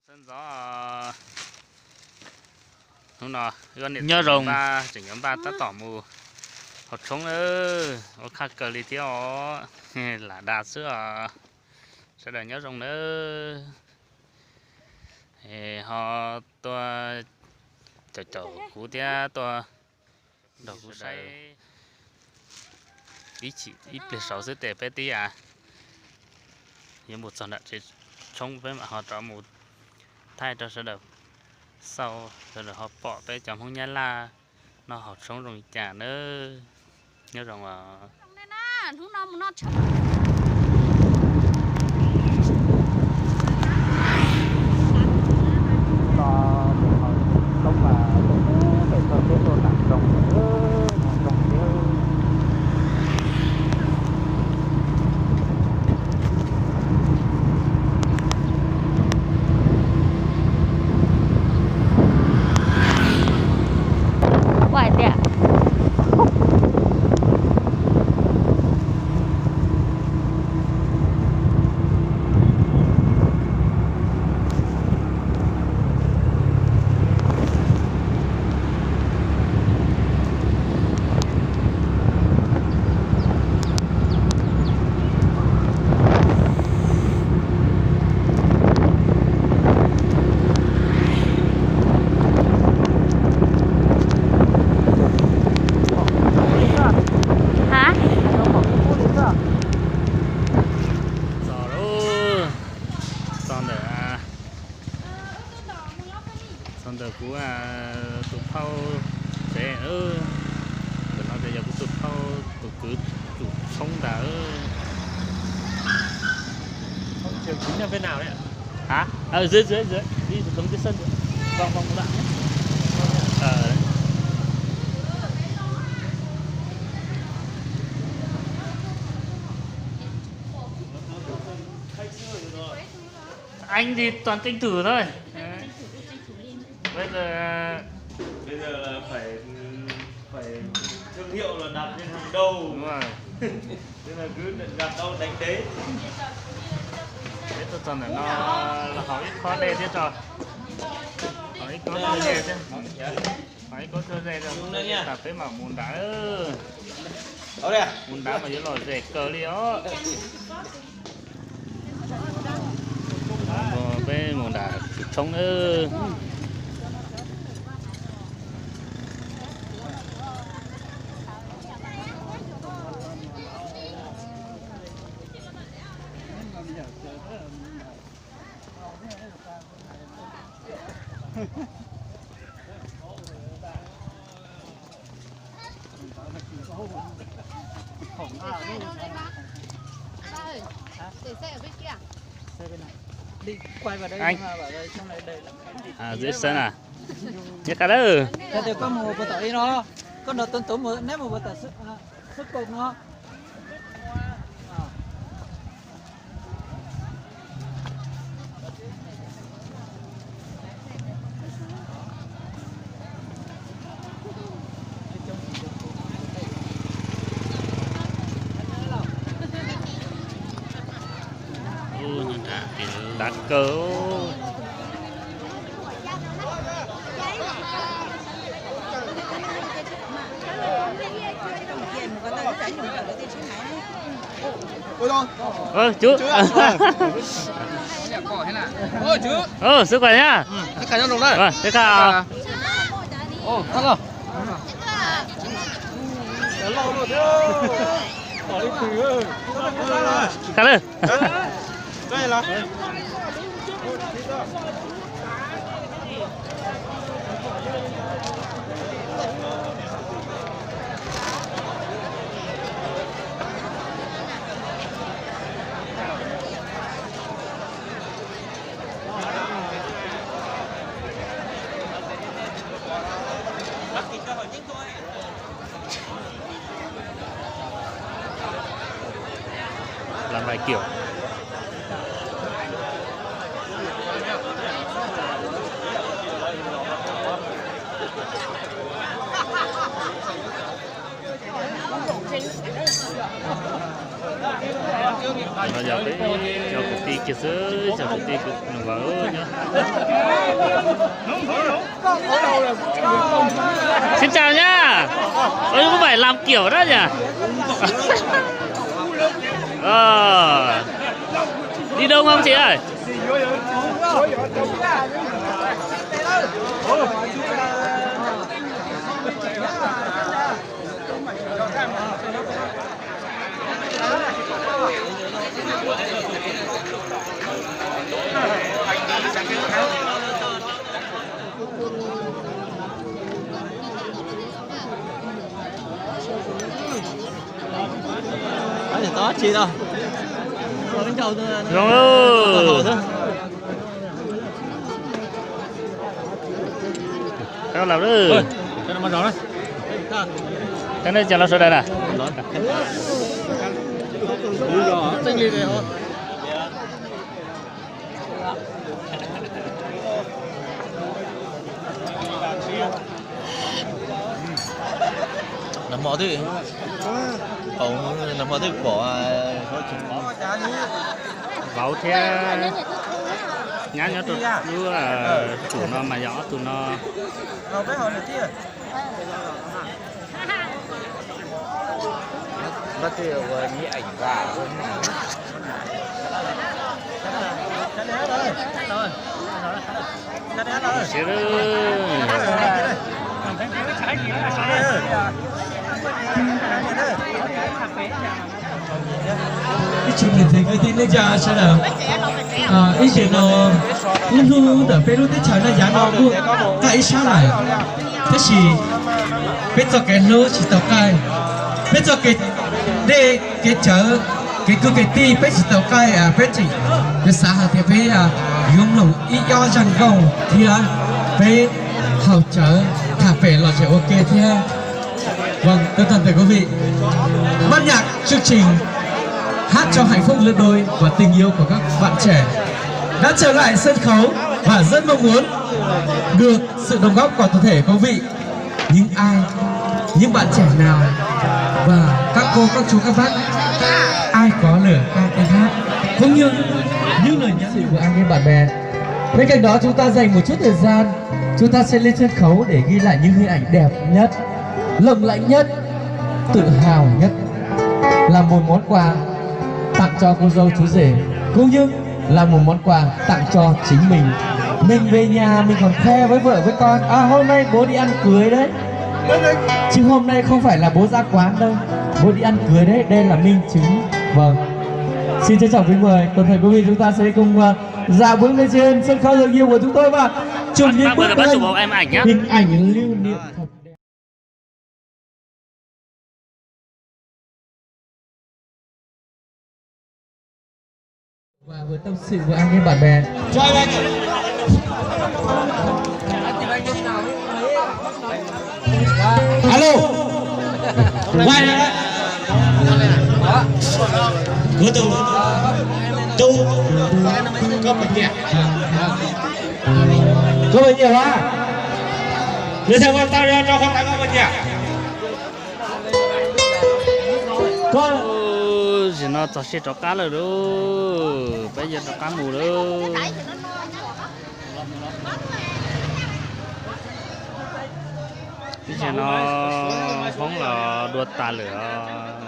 Sawv ntxov, hnub no nyob zoo, tseem yuav npaj tab tom mus haus tshoob na, ua qhaj kawg li thiab os, lam dag xwb os. Sawv daws nyob zoo nawb. Ho tuaj caum caum kuv thiab tuaj nrog kuv saib ib chim ib pliag saud xwb ces peb tib a yuav mus txog nram tsev tshoob peb mam ho rov mus thaij rau sawv daws xauj, sawv daws ho pom peb cov Hmoob Nyab Laj noj haus tshoob zoo li cas nawb. Nyob zoo os. Hab, txog lawm, txog ntawm, txog ntawm kuv tus phauj tsev. Ntawm no ces yog kuv tus phauj tus kwv tsum tshoob ntag. Hab, dưới dưới dưới, đi hướng dưới sân dưới. Vòng vòng một đoạn nhé. Anh thì toàn tranh thủ thôi. Bây giờ, bây giờ là phải, phải thương hiệu là đặt lên hàng đầu. Đúng rồi. Tức là cứ đặt đâu đánh đấy. Peb tuaj txog ntawm no los haus ib khob dej thiab tso. Haus ib khob dej thiab. Haus ib khob dej tso, tas peb mam mus nrad. Mus nrad mas yuav lom zem kawg li os. Peb mus nram tshoob nawb. Anh. À, dưới sân à? Nhất cả đó. Koj mus puas tom ib no, koj nrog tus tub neb mus puas tom xub kaum no. Ntawd kawg. Ơ, chú. Ơ, sức khỏe nhá. Ơ, thế khả. Khả lư. Làm vài kiểu. No yog peb cov kwv tij kiag xwb, cov kwv tij kwv nus vawv nyob. Xin chào nha. Ôi, có phải làm kiểu đó nhỉ? Ờ. Đi đâu không chị ơi? Tsis tau dab tsi no. Zoo lawm. Tau lawm. Tau nej cov los sawv daws na. Nag hmo twb, nag hmo twb pom vauv thiab nyab nyob rau lub tsum no mas yog ob tug no. Ib tsoom niam txiv kwv tij neej tsa sawv daws, ib zaug no lub hnub ntawm peb lub teb chaws Naj Yav no kuj tag ib sab lawm, tab sis peb txoj kev hlub tsis tau qaij, peb txoj kev dej kev cawv, kev kwv kev tij peb tsis tau qaij, peb tseem yuav xav hais tias peb yuav mloog ib ob zaj nkauj thiab peb haus cawv tham pem los tseem ua ke thiab. Vâng, tân thần tài của vị. Ban nhạc chương trình hát cho hạnh phúc lứa đôi và tình yêu của các bạn trẻ đã trở lại sân khấu và rất mong muốn được sự đóng góp của toàn thể quý vị. Những ai, những bạn trẻ nào và các cô, các chú, các bác, ai có lời ca tiếng hát cũng như những lời nhắn nhủ của anh đến bạn bè. Bên cạnh đó, chúng ta dành một chút thời gian, chúng ta sẽ lên sân khấu để ghi lại những hình ảnh đẹp nhất, lộng lẫy nhất, tự hào nhất, là một món quà tặng cho cô dâu chú rể, cũng như là một món quà tặng cho chính mình. Mình về nhà mình còn khoe với vợ với con, à, hôm nay bố đi ăn cưới đấy. Chứ hôm nay không phải là bố ra quán đâu, bố đi ăn cưới đấy, đây là minh chứng. Vâng. Xin trân trọng kính mời toàn thể quý vị, chúng ta sẽ cùng, à, dạo bước lên trên sân khấu, dường như của chúng tôi và chụp những bức hình, hình ảnh lưu niệm thật đẹp. Và vừa tâm sự với anh với bạn bè. Alo. Quay lại. Cuối cùng. Tú. Có bệnh viện. Có bệnh viện hả? Người thân con tao cho con tao có bệnh viện. Zaum no txog sij rov qab lawm lauj, peb yuav rov qab mus lauj. Ib zaug no Hmoob los dua tas lawm os.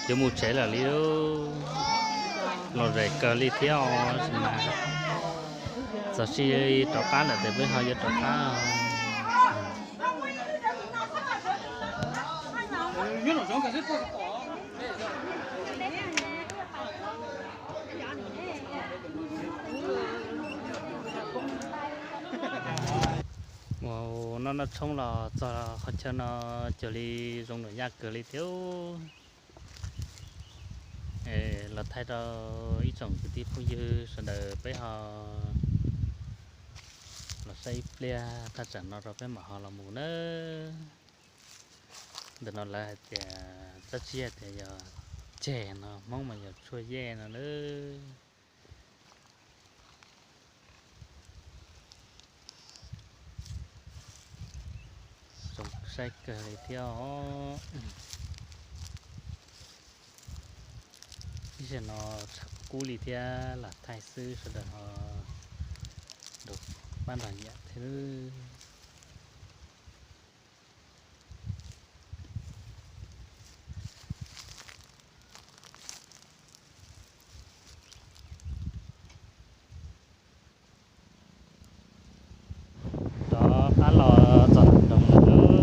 Yuav mus tsev lawm li, los zem kawg li thiab os, mas txog sij rov qab lawm ces peb ho yuav rov qab. Ua, noj noj tshoob los txog qhov chaw no cuag li zoo lom zem kawg li thiab. Los thaij rau ib tsoom kwv tij phooj ywg sawv daws peb ho los saib ib pliag, thaj tsam no rau peb mam ho los mus nawb. Ntawm no lawv hais tias, tab tsis hais tias yog ceg no, Hmoob mas yog tshuaj yej no nawb. Saib kawg li thiab os. Ib zaug no tshav kub li thiab, lam thaij xwb sawv daws ho pab nrog nyiam thiab. Rov qab los txog nroog lawm.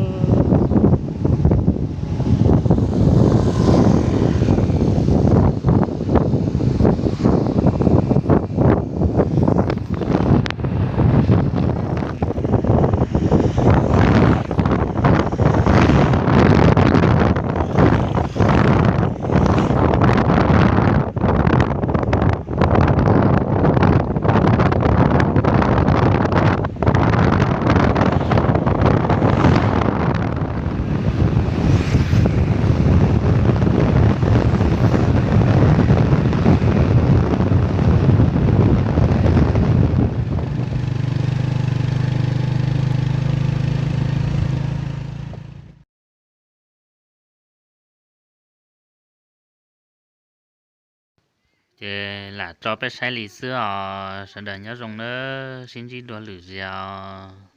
Ces lam tso peb saib li xwb os, sawv daws nyob zoo nawb, sib ntsib dua lwm zaus os.